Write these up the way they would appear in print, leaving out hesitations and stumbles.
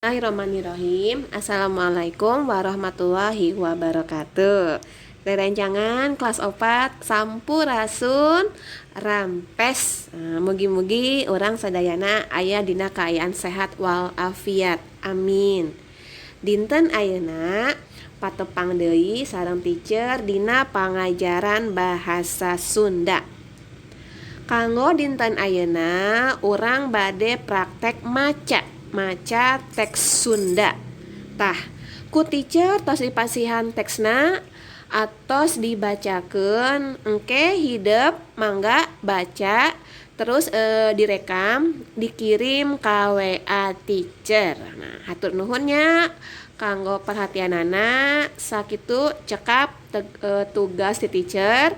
Bismillahirrahmanirrahim. Assalamualaikum warahmatullahi wabarakatuh. Rerencangan kelas 4, sampurasun, rampes. Nah, mugi-mugi urang sadayana aya dina kaayaan sehat walafiat, amin. Dinten ayeuna patepang deui sareng teacher dina pangajaran bahasa Sunda. Kanggo dinten ayeuna urang bade praktek maca, maca teks Sunda. Tah, ku teacher tos dipasihan teksna, atos dibacakeun. Engke hidep mangga baca, terus direkam, dikirim ka WA teacher. Nah, hatur nuhun nya kanggo perhatianana. Sakitu cekap tugas ti teacher.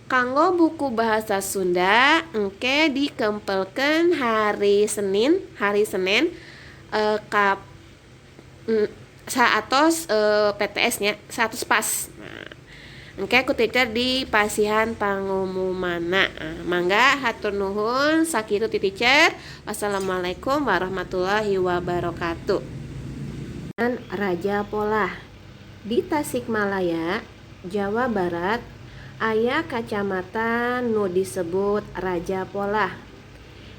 Kanggo buku bahasa Sunda engke dikempelkeun hari Senin, hari Senin ka saatos PTS nya, 100 pas. Nah, engke ku teacher dipasihan pangumumanna. Nah, mangga, hatur nuhun, sakitu ti teacher. Wassalamualaikum warahmatullahi wabarakatuh. Rajapolah. Di Tasikmalaya, Jawa Barat, aya kacamatan nu disebut Rajapolah.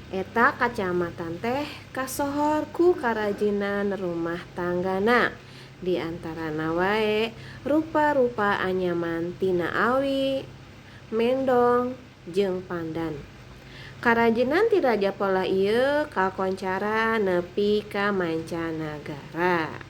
Eta kacamatan teh kasohor ku karajinan rumah tanggana, di antarana wae rupa-rupa anyaman tina awi, mendong, jeung pandan. Karajinan ti Rajapolah ieu kakoncara nepi ka mancanagara.